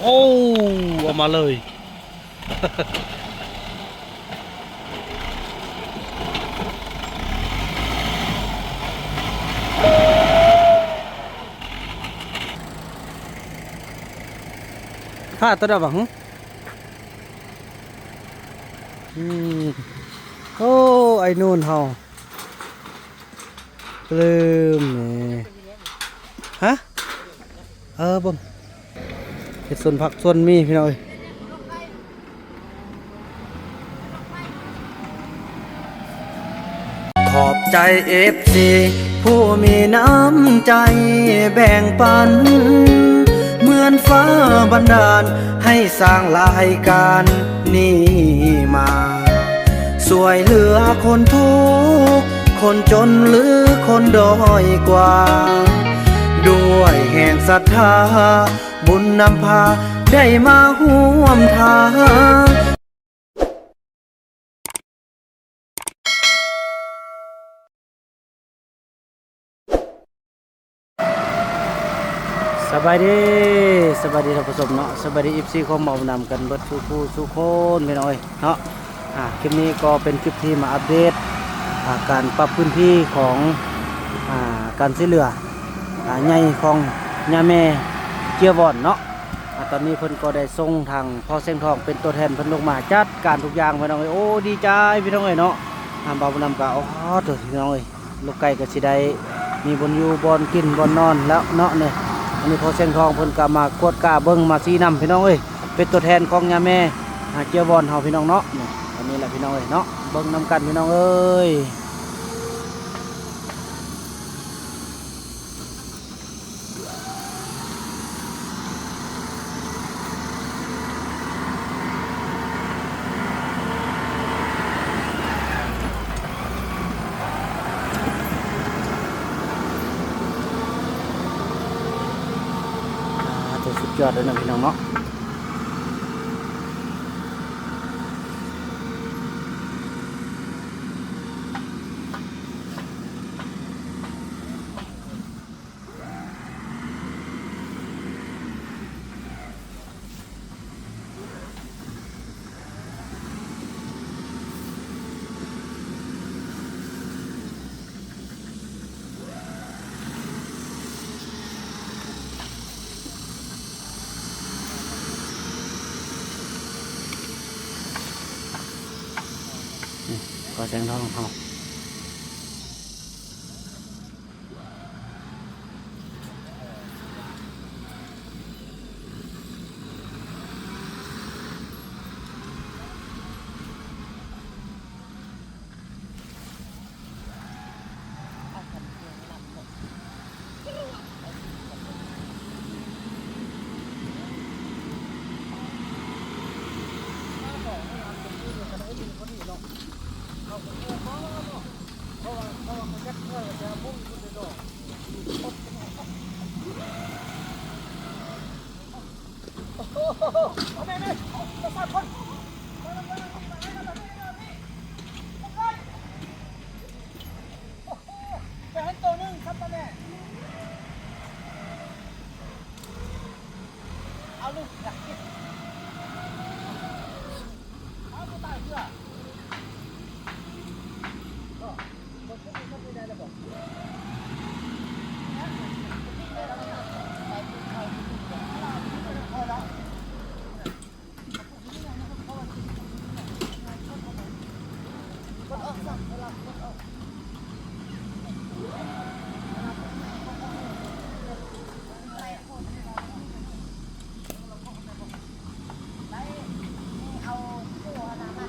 ໂອ້ ເອົາມາເລີຍ. ພາດຕົວໃດຫວາຫື? ອືມ ໂອ້ ໄອ້ນູນເຮົາ ປຶ້ມນີ້ ຮະ? ເອີ ເບິ່ງ ເຮັດສວນຜັກສວນໝີ່ ພີ່ນ້ອງເອີຍ. ຂອບໃຈເອັຟຊີຜູ້ມີນ້ຳໃຈແບ່ງປັນ ເໝືອນຟ້າບັນດານໃຫ້ສ້າງລາຍການນີ້ມາ ຊ່ວຍເຫຼືອຄົນທຸກ ຄົນຈົນ ຫຼື ຄົນດ້ອຍກວ່າ ດ້ວຍແຮງສັດທາ ບຸນນຳພາໄດ້ມາຮ່ວມທາງ. ສະບາຍດີ ສະບາຍດີທ່ານຜູ້ຊົມເນາະ ສະບາຍດີເອັຟຊີຂອງເວົ້ານຳກັນເບິດສູ່ຜູ້ສູ່ຄົນ ພີ່ນ້ອງເອີຍເນາະ. ອ່າ ຄລິບນີ້ກໍເປັນຄລິບທີ່ມາອັບເດດ ອ່າ ການປັບພື້ນທີ່ຂອງ ອ່າ ການຊ່ວຍເຫຼືອ ອ່າ ໃຫຍ່ຂອງຍ່າແມ່ເຈຍວອນເນາະ. ອ່າ ຕອນນີ້ເພິ່ນກໍໄດ້ສົ່ງທາງພໍ່ແສງທອງເປັນຕົວແທນເພິ່ນລົງມາຈັດການທຸກຢ່າງ ພີ່ນ້ອງເອີຍ. ໂອ້ ດີໃຈ ພີ່ນ້ອງເອີຍເນາະ. ອ່າ ບ່າວບຸນນຳກໍ ໂອ້ໂຫ ພີ່ນ້ອງເອີຍ ລູກໄກ່ກໍຊິໄດ້ມີບ່ອນຢູ່ບ່ອນກິນບ່ອນນອນແລ້ວເນາະນີ້. ອັນນີ້ພໍ່ແສງທອງເພິ່ນກໍມາກວດກາເບິ່ງມາຊີ້ນຳ ພີ່ນ້ອງເອີຍ ເປັນຕົວແທນຂອງຍ່າແມ່ ອ່າ ເຈຍວອນເຮົາ ພີ່ນ້ອງເນາະ. ນີ້ ອັນນີ້ແຫຼະ ພີ່ນ້ອງເອີຍເນາະ ເບິ່ງນຳກັນ ພີ່ນ້ອງເອີຍ. ອ່າ ຖືສຸດຍອດເລີຍເນາະ ພີ່ນ້ອງເນາະ. ນີ້ ກໍແສງທອງເຮົາ. ໄດ້ ນີ້ເອົາໂຄອັນນັ້ນມາ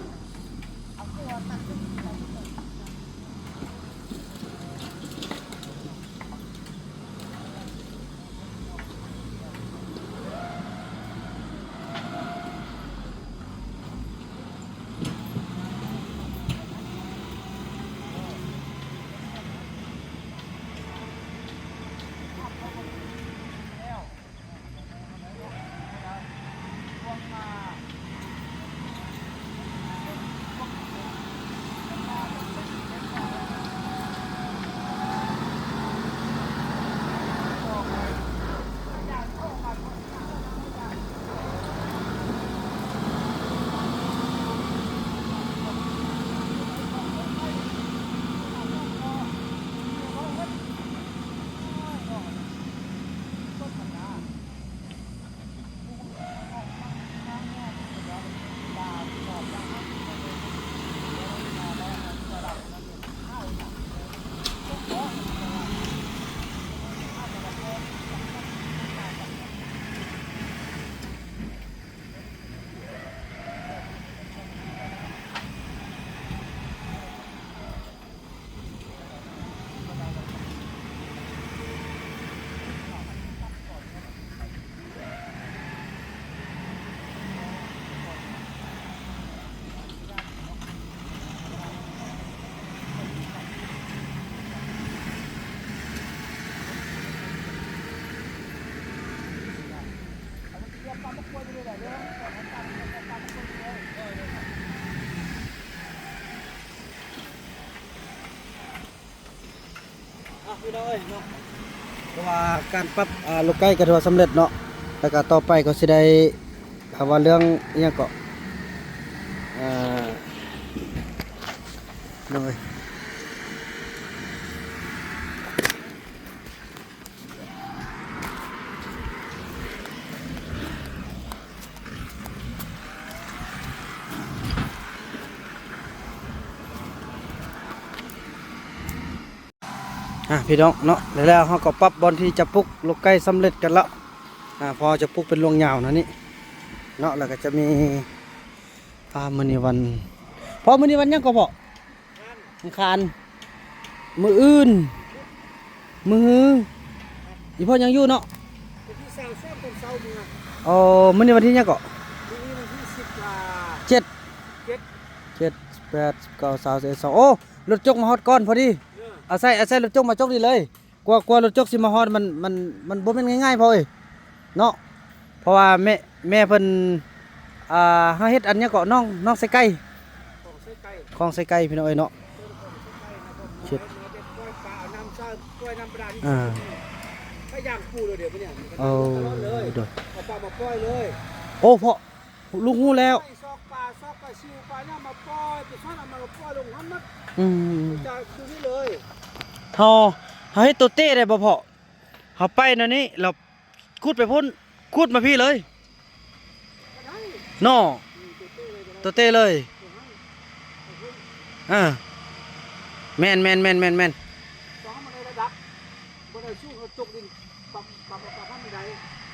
ອ່ະ ພີ່ນ້ອງເອີຍເນາະ ເພາະວ່າການປັບ ອ່າ ລູກໄກ່ກໍຖືວ່າສຳເລັດເນາະ ແລ້ວກໍຕໍ່ໄປກໍຊິໄດ້ ອ່າ ວ່າເລື່ອງອີ່ຫຍັງເກາະ ອ່າ ພີ່ນ້ອງເອີຍ. ອ່ະ ພີ່ນ້ອງເນາະ ແລ້ວເຮົາກໍປັບບ່ອນທີ່ຈະປຸກລູກໄກ່ສຳເລັດກັນລະ ອ່າ ເພາະເຮົາຈະປຸກເປັນລວງຍາວນັ້ນນີ້ເນາະ ແລ້ວກໍຈະມີ ອ່າ ມື້ນີ້ວັນ ພໍ່ ມື້ນີ້ວັນຫຍັງກໍພໍ່? ອັງຄານ ມື້ອື່ນ ມື້ຮື ອີພໍ່ຍັງຢູ່ເນາະ ວັນທີຊາວສອງຕອນເຊົ້າເມືອ ອໍ ມື້ນີ້ວັນທີຫຍັງເກາະ? ມື້ນີ້ວັນທີສິບ ອ່າ ເຈັດ ເຈັດ ເຈັດ ແປດ ເກົ້າ ຊາວ ສິບເອັດ ສອງ ໂອ້ ລົດຈົກມາຮອດກ່ອນພໍດີ ເອີ ອາໄສ ອາໄສລົດຈົກມາຈົກນີ້ເລີຍ ກວ່າ ກວ່າລົດຈົກຊິມາຮອດ ມັນ ມັນ ມັນບໍ່ແມ່ນງ່າຍໆ ພໍ່ເອີຍເນາະ ເພາະວ່າແມ່ ແມ່ເພິ່ນ ອ່າ ເຮົາເຮັດອັນຫຍັງເກາະ ໜອງ ໜອງໄຊໄກ່ ຂອງໄຊໄກ່ ຂອງໄຊໄກ່ ພີ່ນ້ອງເອີຍເນາະ ເຮັດ ອ່າ ໄປຍ່າງປູເລີຍດຽວນີ້ ເອົາຕະຫຼອດເລີຍ ໂດຍ ເອົາປາມາປ່ອຍເລີຍ ໂອ້ ເພາະ ລູກຮູ້ແລ້ວ ຊອກປາ ຊອກປາຊິວ ປາຫຍັງມາປ່ອຍ ໄປຊອກເອົາມາປ່ອຍລົງຫັ້ນໝົດ ອືມ ຈະຢູ່ນີ້ເລີຍ ເຮົາ ເຮົາເຮັດໂຕເຕ້ໄດ້ບໍ່ພໍ່? ເຮົາໄປແນວນີ້ ແລ້ວຂຸດໄປພຸ້ນ ຂຸດມາພີ້ເລີຍ ກໍໄດ້ ເນາະ ອືມ ໂຕເຕ້ເລີຍກໍໄດ້ ໂຕເຕ້ເລີຍ ໂຕຫັ້ນ ໂຕພຸ້ນ ເອີ ແມ່ນໆໆໆໆ ຕ້ອງໃຫ້ມັນໄດ້ລະດັບ ບໍ່ໄດ້ສູງ ເຮົາຕົກດິນ ປັບ ປັບ ປັບ ປັບໃຫ້ມັນໄດ້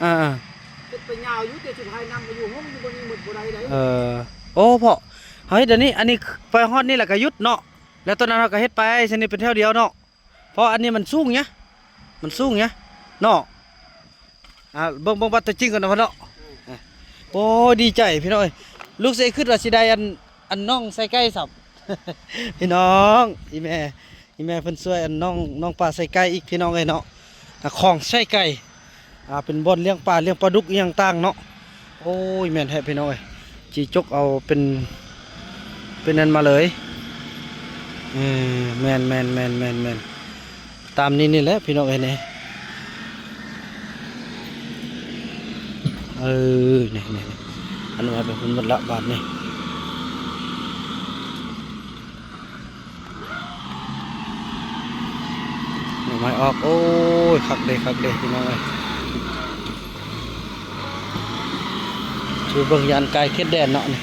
ເອີໆ ເຮັດໄປຍາວຢູ່ ແຕ່ສຸດທ້າຍນ້ຳກໍຢູ່ຫ້ອງຢູ່ບ່ອນນີ້ໝົດ ບໍ່ໄດ້ໃດ ເອີ ໂອ້ ເພາະເຮົາເຮັດອັນນີ້ ອັນນີ້ໄປຮອດນີ້ແລ້ວກໍຢຸດເນາະ ແລ້ວຕອນນັ້ນເຮົາກໍເຮັດໄປຊັ້ນນີ້ເປັນແຖວດຽວເນາະ ເພາະອັນນີ້ມັນສູງຫຍະ ມັນສູງຫຍະເນາະ ອ່າ ເບິ່ງ ເບິ່ງບັດຕົວຈິງກ່ອນເນາະພໍ່ເນາະ ອືມ ໂອ້ຍ ດີໃຈພີ່ນ້ອງເອີຍ ລູກເສຍຄິດວ່າຊິໄດ້ອັນ ອັນນ້ອງໄຊໄກ່ຊ້ຳ ພີ່ນ້ອງ ອີ່ແມ່ ອີ່ແມ່ເພິ່ນຊ່ວຍອັນນ້ອງ ນ້ອງປາໄຊໄກ່ອີກ ພີ່ນ້ອງເອີຍເນາະ ອ່າ ຂອງໄຊໄກ່ ອ່າ ເປັນບ່ອນລ້ຽງປາ ລ້ຽງປາດຸກອີ່ຫຍັງຕ່າງເນາະ ໂອ້ຍ ແມ່ນແທ້ພີ່ນ້ອງເອີຍ ຈີຈົກເອົາເປັນ ເປັນນັ້ນມາເລີຍ ເອີ ແມ່ນໆໆໆໆ ຕາມນີ້ນີ້ແຫຼະພີ່ນ້ອງເອີຍນີ້ ເອີ ນີ້ໆໆ ອັນວ່າໄປພຸ້ນໝົດລະບາດນີ້ ໜໍ່ໄມ້ອອກ ໂອ້ຍ ຄັກເດ້ ຄັກເດ້ ພີ່ນ້ອງເອີຍ ຄືເບິ່ງຢູ່ອັນກາຍເຂດແດນເນາະນີ້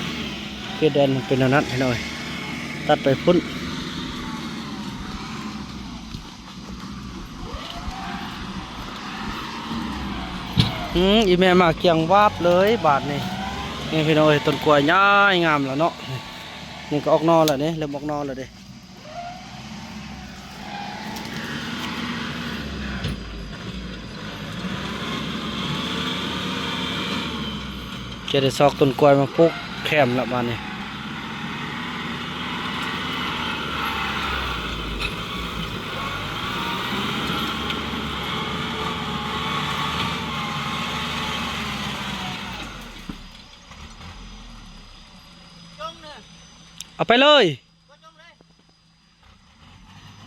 ເຂດແດນມັນເປັນແນວນັ້ນ ພີ່ນ້ອງເອີຍ ຕັດໄປພຸ້ນ ອືມ ອີ່ແມ່ມາກຽງວາບເລີຍບາດນີ້ ນີ້ພີ່ນ້ອງເອີຍ ຕົ້ນກ້ວຍໃຫຍ່ງາມແລ້ວເນາະ ນີ້ກໍອອກໜໍ່ແລ້ວເດ້ ເລີ່ມອອກໜໍ່ແລ້ວເດ້ ຈະໄດ້ຊອກຕົ້ນກ້ວຍມາປູກແຄມລະບາດນີ້ ເອົາໄປເລີຍ.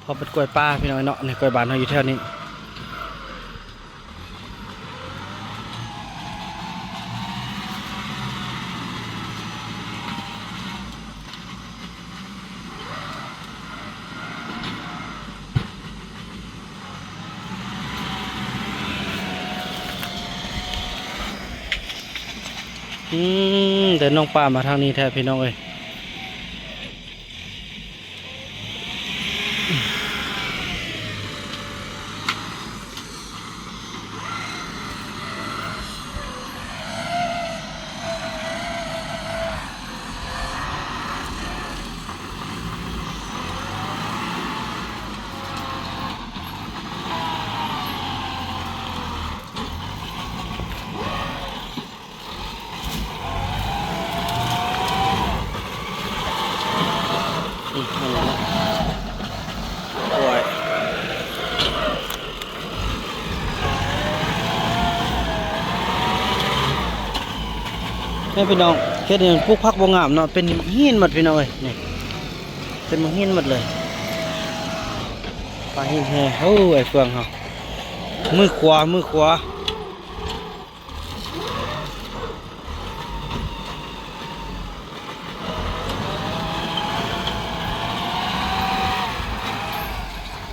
ເພາະເປັນກ້ວຍປ່າພີ່ນ້ອງເນາະ ນີ້ກ້ວຍບ້ານເຮົາຢູ່ແຖວນີ້ ອືມ ແຕ່ນ້ອງປາມາທາງນີ້ແທ້ພີ່ນ້ອງເອີຍ. ໂອ້ ນີ້ພີ່ນ້ອງ ເຂດນີ້ປູກຜັກບໍ່ງາມເນາະ ເປັນຫີນໝົດພີ່ນ້ອງເອີຍ ນີ້ ເປັນຫີນໝົດເລີຍ ປາຫີນແຮ່. ໂອ້ ອ້າຍເຟືອງເຮົາ ມືຂວາ ມືຂວາ.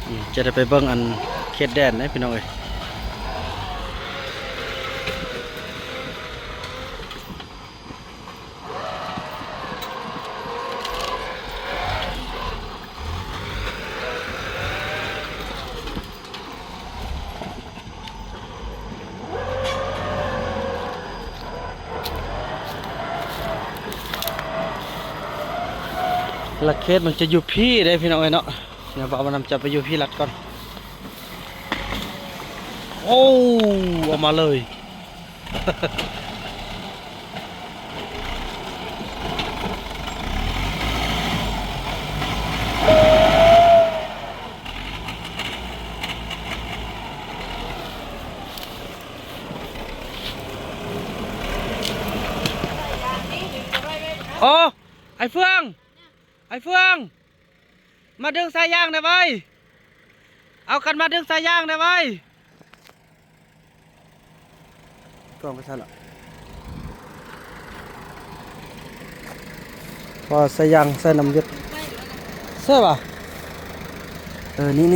ອືມ ຈະໄດ້ໄປເບິ່ງອັນເຂດແດນເດ້ພີ່ນ້ອງເອີຍ. ຫຼັກເຂດມັນຈະຢູ່ພີ້ເດ້ພີ່ນ້ອງເອີຍເນາະ. ດຽວບ່າວນຳຈະໄປຢູ່ພີ້ຫຼັກກ່ອນ. ໂອ້ ອອກມາເລີຍ. ໂອ້ ອ້າຍເຟືອງ ອ້າຍເຟືອງ ມາດຶງສາຍຢາງແດ່ໄວ ເອົາກັນມາດຶງສາຍຢາງແດ່ໄວ. ກ້ອງໄປໃສລະ ພໍສາຍຢາງໃສ່ນ້ຳເຢັດ ໃສ່ຫວາ? ເອີ ນີ້ໆ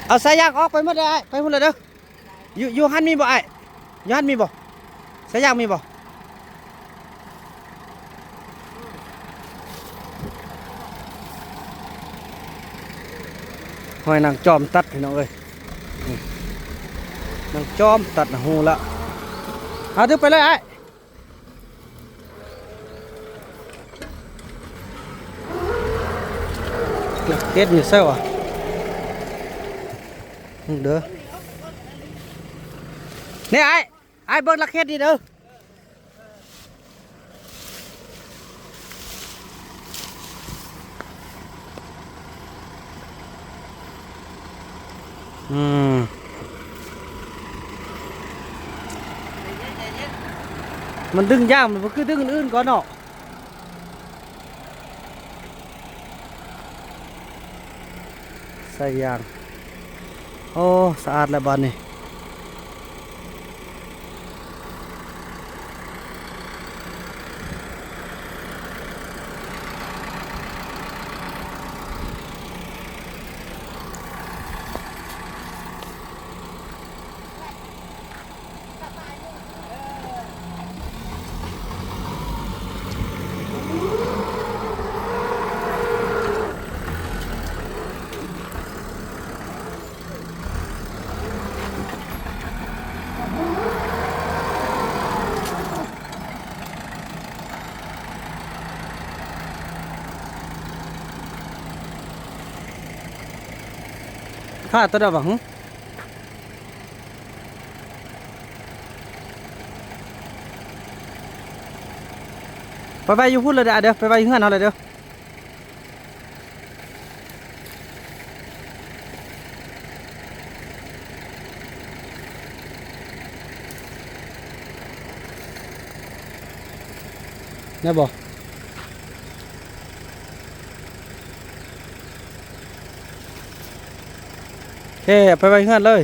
ເອົາສາຍຢາງອອກໄປໝົດເດີ ອ້າຍ ໄປພຸ້ນລະເດີ. ຢູ່ ຢູ່ຫັ້ນມີບໍ່ອ້າຍ? ຢູ່ຫັ້ນມີບໍ່? ສາຍຢາງມີບໍ່? ຫ້ອຍນາງຈອມຕັດພີ່ນ້ອງເອີຍ ນີ້ ນາງຈອມຕັດນະ ຮູ້ລະ. ເອົາ ດຶງໄປເລີຍອ້າຍ. ເກັບຢູ່ໃສຫວາ? ເບິ່ງເດີ ນີ້ອ້າຍ ອ້າຍເບິ່ງຫຼັກເຂດນີ້ເດີ. ອືມ ມັນດຶງຢາງ ມັນບໍ່ຄືດຶງອື່ນໆກ່ອນເນາະ. ໃສ່ຢາງ ໂອ້ ສະອາດແລ້ວບາດນີ້. ຂ້າຕົວໃດຫວາຫື? ໄປໄວ້ຢູ່ພຸ້ນເລີຍເດີ ໄປໄວ້ເຮືອນເຮົາເລີຍເດີ. ໄດ້ບໍ່? ໂອເຄ ເອົາໄປໄວ້ເຮືອນເລີຍ.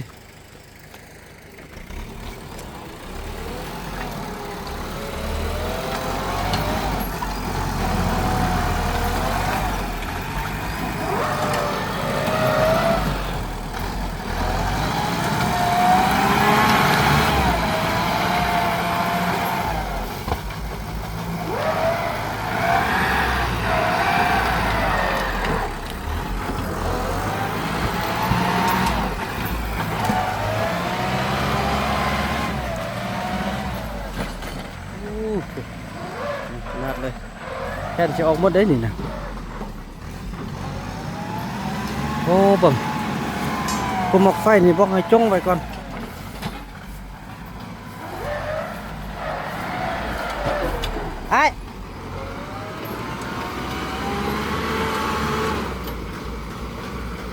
ໂອ້ ຂະໜາດເລີຍ ແຜ່ນຊິອອກໝົດເດ້ນີ້ນະ. ໂອ້ ເບິ່ງ ພວກໝາກໄຟນີ້ບອກໃຫ້ຈົ່ງໄວ້ກ່ອນ. ອ້າຍ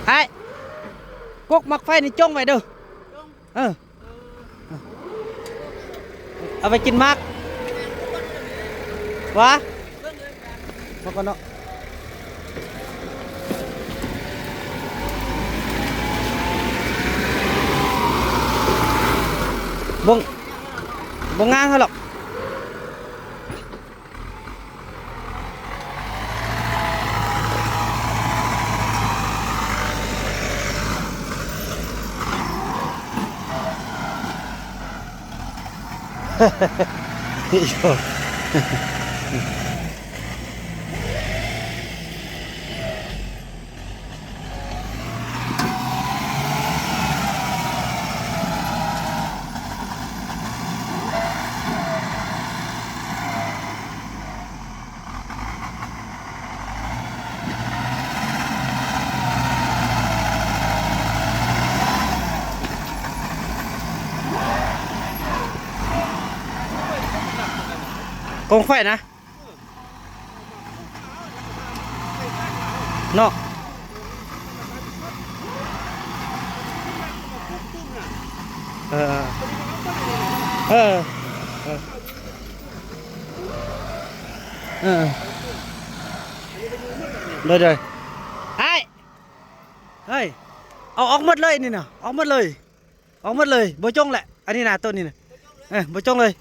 ອ້າຍ ກົກໝາກໄຟນີ້ຈົ່ງໄວ້ເດີ. ເອີ. ເອີ. ເອົາໄປກິນໝາກ ຫວາ ມາກ່ອນເນາະ. ບໍ່ ບໍ່ງາມເທົ່າດອກ. ກອງໄຟນະ ເນາະ ເອີ ເອີ ເອີ ເອີ ໂດຍ ໂດຍ ອ້າຍ ເຮີ້ຍ ເອົາອອກໝົດເລີຍນີ້ນະ ອອກໝົດເລີຍ. ອອກໝົດເລີຍ ບໍ່ຈົ່ງແຫຼະ ອັນນີ້ນະ ໂຕນີ້ນະ ເອີ ບໍ່ຈົ່ງເລີຍ.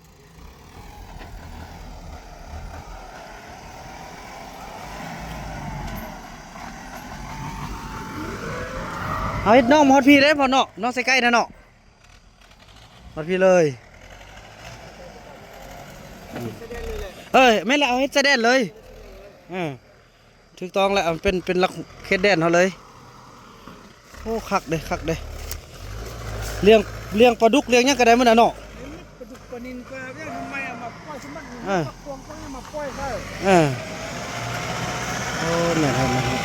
ເຮົາເຮັດໜອງມາຮອດພີ້ເດ້ພໍ່ເນາະ ໜອງໄຊໄກ່ນະເນາະ ຮອດພີ້ເລີຍ. ເອີ ແມ່ນແຫຼະ ເຮົາເຮັດຊາຍແດນເລີຍ ເອີ. ຖືກຕ້ອງແລ້ວ ເປັນ ເປັນຫຼັກເຂດແດນເຮົາເລີຍ. ໂອ້ ຄັກເດ້ ຄັກເດ້ ລ້ຽງ ລ້ຽງປາດຸກ ລ້ຽງຫຍັງກໍໄດ້ໝົດນະເນາະ. ປາດຸກ ປານິນ ປາຫຍັງ ທຳໄມເອົາມາປ່ອຍໃສ່ມັນ ເອີ ປາກກວາງ ກໍເອົາມາປ່ອຍໃສ່ ເອີ ໂອ້ ແມ່ນແທ້ ແມ່ນແທ້.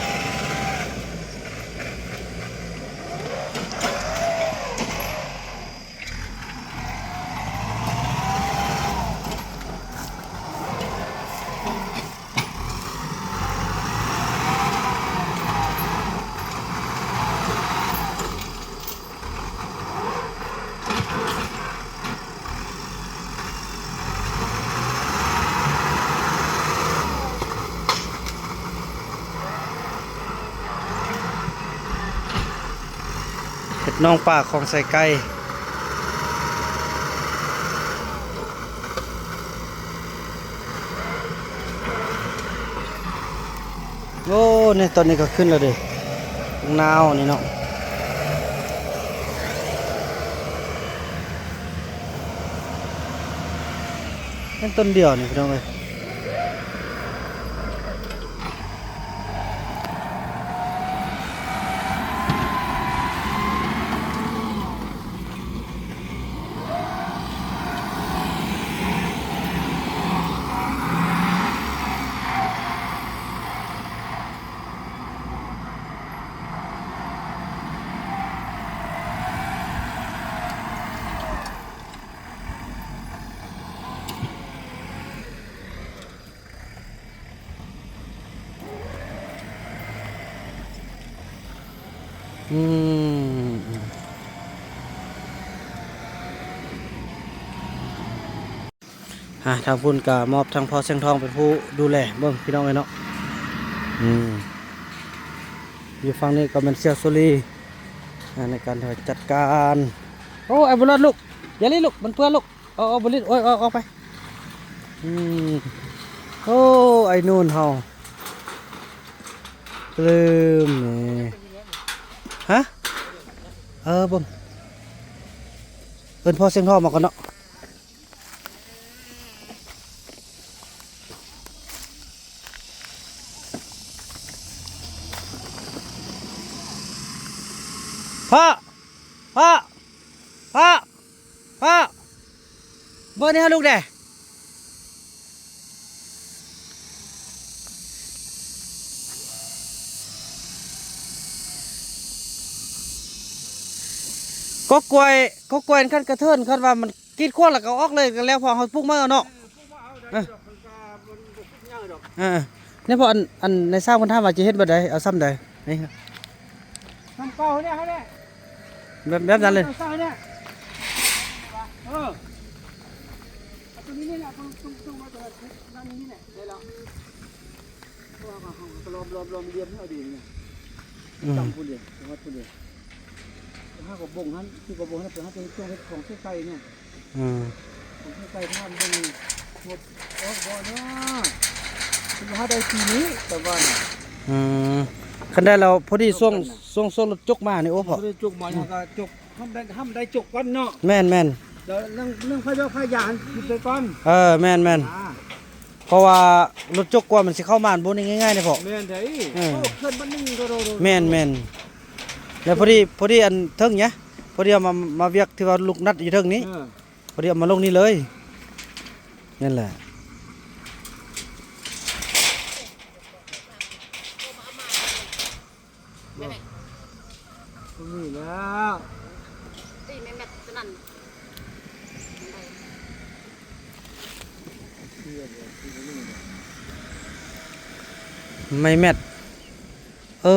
ເຮັດໜອງປາຂອງໄຊໄກ່. ໂອ້ ນີ້ ຕອນນີ້ກໍຂຶ້ນແລ້ວເດ້ ນາວນີ້ເນາະ ຍັງຕົ້ນດຽວນີ້ພີ່ນ້ອງເອີຍ. ອືມ ອ່າ ທາງພຸ້ນກໍມອບທາງພໍ່ແສງທອງເປັນຜູ້ດູແລເບິ່ງ ພີ່ນ້ອງເອີຍເນາະ. ອືມ ຢູ່ຝັ່ງນີ້ກໍແມ່ນສ່ຽວສຸລີ ອ່າ ໃນການຈັດການ. ໂອ້ ໄອ້ບຸນລອດລູກ ຢ່າຫຼິ້ນລູກ ມັນເປື້ອນລູກ. ເອົາ ເອົາ ບໍ່ຫຼິ້ນ ໂອ້ຍ ເອົາ ເອົາໄປ. ອືມ ໂອ້ ໄອ້ນູນເຮົາ ປຶ້ມນີ້ ຮະ ເອີ ເບິ່ງ ເອີ້ນພໍ່ແສງທອງມາກ່ອນເນາະ. ພໍ່ ພໍ່ ພໍ່ ພໍ່ ເບິ່ງນີ້ຫາລູກແດ່. ກົກກ້ວຍ ກົກກ້ວຍຄັນກະເທີນ ຄັນວ່າມັນ ກີດຂວາງແລ້ວກໍອອກເລີຍ ກໍແລ້ວພໍເຮົາປູກໃໝ່ເອົາເນາະ. ເອີ ເອີ ນີ້ພໍ ອັນ ອັນນາຍຊ່າງເພິ່ນຖາມວ່າຈະເຮັດແບບໃດ ເອົາຊ່ຳໃດ ນີ້ ຊ່ຳເກົ່ານີ້ຫັ້ນແຫຼະ ແບບ ແບບນັ້ນເລີຍ ຊ່ຳເກົ່ານີ້ ເອີ. ນີ້ແຫຼະ ຕ້ອງ ຕ້ອງ ຕ້ອງມາຕົວນັ້ນນີ້ແຫຼະ ໄດ້ແລ້ວ ເພາະວ່າເຮົາກໍລ້ອມ ລ້ອມ ລ້ອມລຽບໃຫ້ເອົາເອງນະ ອືມ ຕ້ອງຜູ້ດຽວ ຮອດຜູ້ດຽວ ເຮົາກໍບົ່ງຫັ້ນ ຄືກໍບົ່ງຫັ້ນ ເຮົາຈະເຮັດຊ່ວງເຮັດຂອງໃສ່ໃສ່ນີ້ ອືມ ຂອງໃສ່ໃສ່ຖ້າມັນບໍ່ມີ ໝົດ ອອກບໍ່ເນາະ ຄືວ່າເຮົາໄດ້ປີນີ້ ແຕ່ວ່ານະ ອືມ ຄັນໄດ້ແລ້ວ ພໍດີຊ່ວງ ຊ່ວງ ຊ່ວງລົດຈົກມານີ້ ໂອ້ ພໍ ລົດຈົກມາ ເຮົາກໍຈົກ ຫ້າມໄດ້ ຫ້າມໄດ້ຈົກກ່ອນເນາະ ແມ່ນໆ ແລ້ວເລື່ອງ ເລື່ອງພະເຍາະພະຢາຫັ້ນຢຸດໄວ້ກ່ອນ ເອີ ແມ່ນໆ ອ່າ ເພາະວ່າລົດຈົກກວ່າມັນຊິເຂົ້າມາ ມັນບໍ່ໄດ້ງ່າຍໆເດ້ພໍ່ ແມ່ນໃດ ເອີ ໂອ້ ເຄື່ອນບັດໜຶ່ງໂດດໆ ແມ່ນໆ ແລ້ວພໍດີ ພໍດີອັນເທິງເນຍ ພໍດີເອົາມາ ມາວຽກທີ່ວ່າລູກນັດຢູ່ເທິງນີ້ ເອີ ພໍດີເອົາມາລົງນີ້ເລີຍ ນັ້ນແຫຼະ. ບໍ່ມີແລ້ວ ຕີແມ່ແມັດຕົວນັ້ນ ໄມ້ແມັດ ເອີ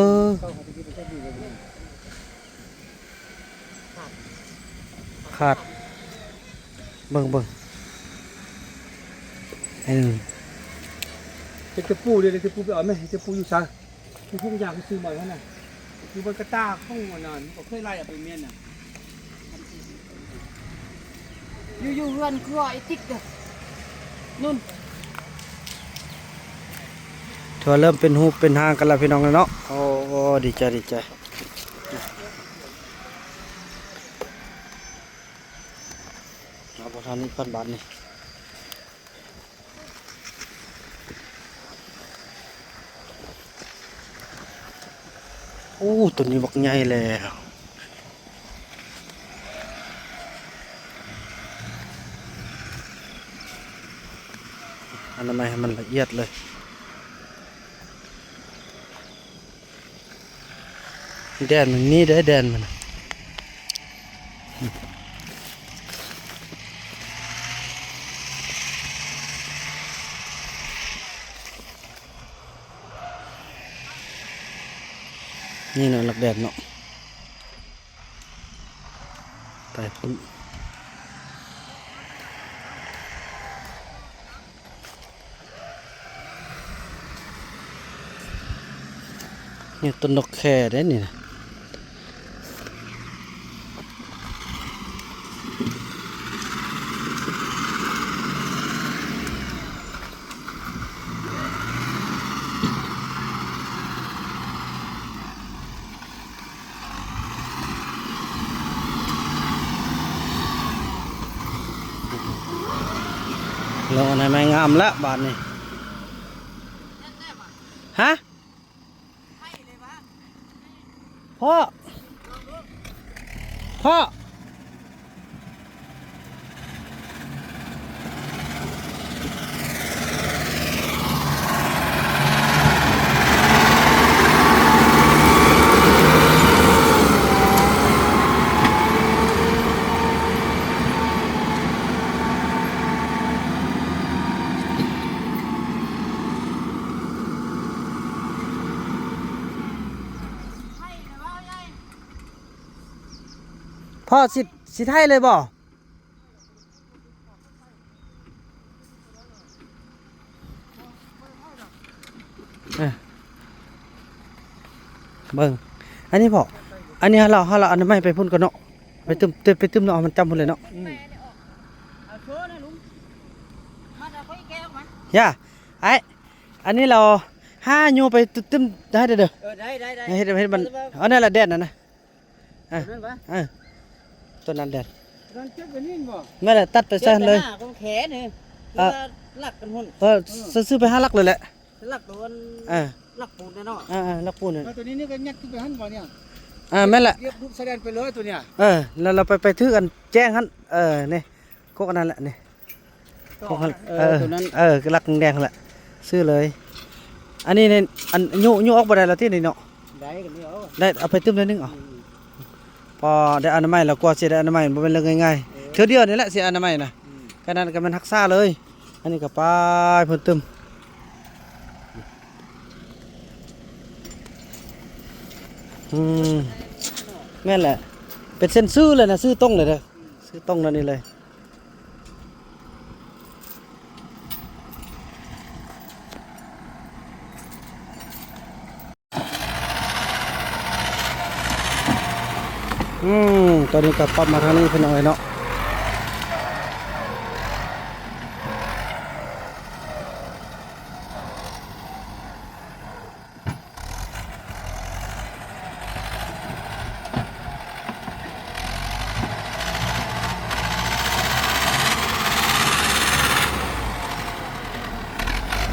ຂາດ ເບິ່ງ ເບິ່ງ ເອີ ເຮັດຕະປູເດ້ ເຮັດຕະປູໄປເອົາແມ ເຮັດຕະປູຢູ່ໃສ? ຜູ້ພວກຢາກຊື້ມາຫັ້ນນະ ຢູ່ບົນກະຕ່າຂອງອັນນັ້ນ ມັນກໍເຄີຍໄລ່ເອົາໄປແມ່ນນະ ຢູ່ ຢູ່ເຮືອນຄົວໄອ້ຕິກເດີ ນຸ່ນ ຖືວ່າເລີ່ມເປັນຮູບເປັນຮ່າງກັນແລ້ວພີ່ນ້ອງເນາະ ໂອ້ ດີໃຈ ດີໃຈ ເອົາບໍ່ທັນອີກພັນບາດນີ້. ໂອ້ ຕົວນີ້ບັກໃຫຍ່ແລ້ວ ອະນາໄມໃຫ້ມັນລະອຽດເລີຍ. ແດນມັນມີເດ້ ແດນມັນ ນີ້ເນາະ ຫຼັກແດນເນາະ ໄປພຸ້ນ. ນີ້ຕົ້ນດອກແຄເດ້ນີ້ນະ ລົງອັນໃໝ່ງາມລະບາດນີ້ ຮະ ພໍ່ ພໍ່. ພໍ່ ຊິ ຊິໄຖເລີຍບໍ່? ເອີ ເບິ່ງ ອັນນີ້ພໍ່ ອັນນີ້ເຮົາ ເຮົາ ເຮົາເອົາອັນໄມ້ໄປພຸ້ນກ່ອນເນາະ ໄປຕຶ້ມ ໄປຕຶ້ມເນາະ ເອົາມັນຈ້ຳພຸ້ນເລີຍເນາະ ອືມ ຢ່າ ອ້າຍ ອັນນີ້ເຮົາຫາໂຍໄປຕຶ້ມ ໄດ້ເດີ ເອີ ໄດ້ ໄດ້ ໄດ້ ເຮັດ ເຮັດມັນ ເອີ ເອົານັ້ນລະແດນນັ້ນນະ ເອີ ຕົວນັ້ນຫວາ? ເອີ ຕົວນັ້ນແດນ ຕົວນັ້ນເຈັບໄວ້ນີ້ບໍ່? ແມ່ນແຫຼະ ຕັດໄປໃສ່ຫັ້ນເລີຍ ເຈັບໄປຫາຂອງແຂນນີ້ ເອີ ຫຼັກກັນພຸ້ນ ເອີ ເອີ ຊື້ໄປຫາຫຼັກເລີຍແຫຼະ ຫຼັກຕົວ ເອີ ຫຼັກປູນເນາະ ເອີ ເອີ ຫຼັກປູນນັ້ນ ເອີ ຕົວນີ້ນີ້ກໍຍັດຂຶ້ນໄປຫັ້ນບໍ່ນີ້? ເອີ ແມ່ນແຫຼະ ລຽບຮູບຊາຍແດນໄປເລີຍຕົວນີ້ ເອີ ແລ້ວເຮົາໄປ ໄປຖືກອັນແຈ້ງຫັ້ນ ເອີ ນີ້ ກົກອັນນັ້ນແຫຼະນີ້ ຂອງຫັ້ນ ເອີ ເອີ ຕົວນັ້ນ ເອີ ຫຼັກແດງຫັ້ນແຫຼະ ຊື້ເລີຍ ອັນນີ້ນີ້ ອັນ ໂຍ ໂຍອອກບໍ່ໄດ້ແລ້ວຕິນີ້ເນາະ ໄດ້ກໍນີ້ເອົາ ໄດ້ ເອົາໄປຕື່ມໜ້ອຍໜຶ່ງເອົາ ອືມ ພໍໄດ້ອະນາໄມແລ້ວ ກວ່າຊິໄດ້ອະນາໄມ ມັນບໍ່ແມ່ນເລື່ອງງ່າຍໆ ເອີ ເທື່ອດຽວນີ້ແຫຼະຊິອະນາໄມນະ ອືມ ການນັ້ນກໍແມ່ນຮັກສາເລີຍ ອັນນີ້ກໍປ້າຍເພິ່ນຕື່ມ ອືມ ແມ່ນແຫຼະ ເປັນເສັ້ນຊື່ເລີຍນະ ຊື່ຕົງເລີຍເດີ ອືມ ຊື່ຕົງແນວນີ້ເລີຍ. ອືມ ຕອນນີ້ກໍປັບມາທາງນີ້ພີ່ນ້ອງເອີຍເນາະ.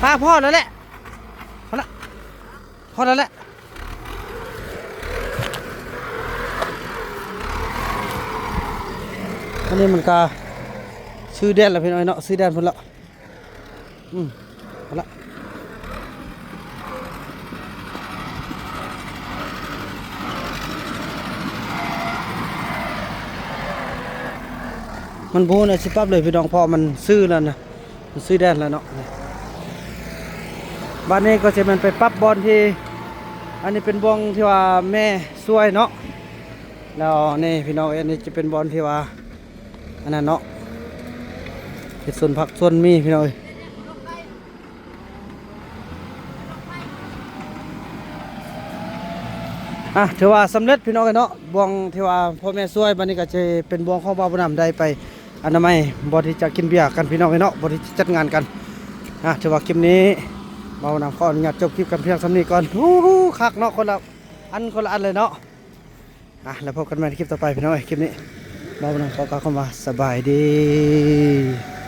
ອ່າ ພໍແລ້ວແຫຼະ ພໍລະ ພໍແລ້ວແຫຼະ. ອັນນີ້ມັນກະຊື້ແດນລະພີ່ນ້ອງເນາະ ຊື້ແດນພຸ້ນລະ. ອືມ ເອົາລະ ມັນບໍ່ຮູ້ແນວຊິປັບເລີຍພີ່ນ້ອງ ເພາະມັນຊື້ແລ້ວນະ ມັນຊື້ແດນແລ້ວເນາະ. ບາດນີ້ກໍຊິແມ່ນໄປປັບບ່ອນທີ່ ອັນນີ້ເປັນບ່ອນທີ່ວ່າແມ່ຊ່ວຍເນາະ ແລ້ວນີ້ພີ່ນ້ອງເອີຍ ອັນນີ້ຈະເປັນບ່ອນທີ່ວ່າ ອັນນັ້ນເນາະ ເຮັດສວນຜັກສວນມີພີ່ນ້ອງເອີຍ. ອ່ະ ຖືວ່າສຳເລັດພີ່ນ້ອງເອີຍເນາະ ບ່ອນທີ່ວ່າພໍ່ແມ່ຊ່ວຍ. ບັດນີ້ກໍຈະເປັນບ່ອນຂອງບ່າວບຸນນຳໄດ້ໄປອະນາໄມ ບ່ອນທີ່ຈະກິນເບຍກັນພີ່ນ້ອງເອີຍເນາະ ບ່ອນທີ່ຈະຈັດງານກັນ. ອ່ະ ຖືວ່າຄລິບນີ້ບ່າວບຸນນຳຂໍອະນຸຍາດຈົບຄລິບກັນພຽງສ່ຳນີ້ກ່ອນ. ໂອ້ໂຫ ຄັກເນາະ ຄົນລະອັນ ຄົນລະອັນເລີຍເນາະ. ອ່ະ ແລ້ວພົບກັນໃໝ່ໃນຄລິບຕໍ່ໄປພີ່ນ້ອງເອີຍ. ຄລິບນີ້ບ່າວບຸນນຳຂໍກ່າວຄຳວ່າສະບາຍດີ.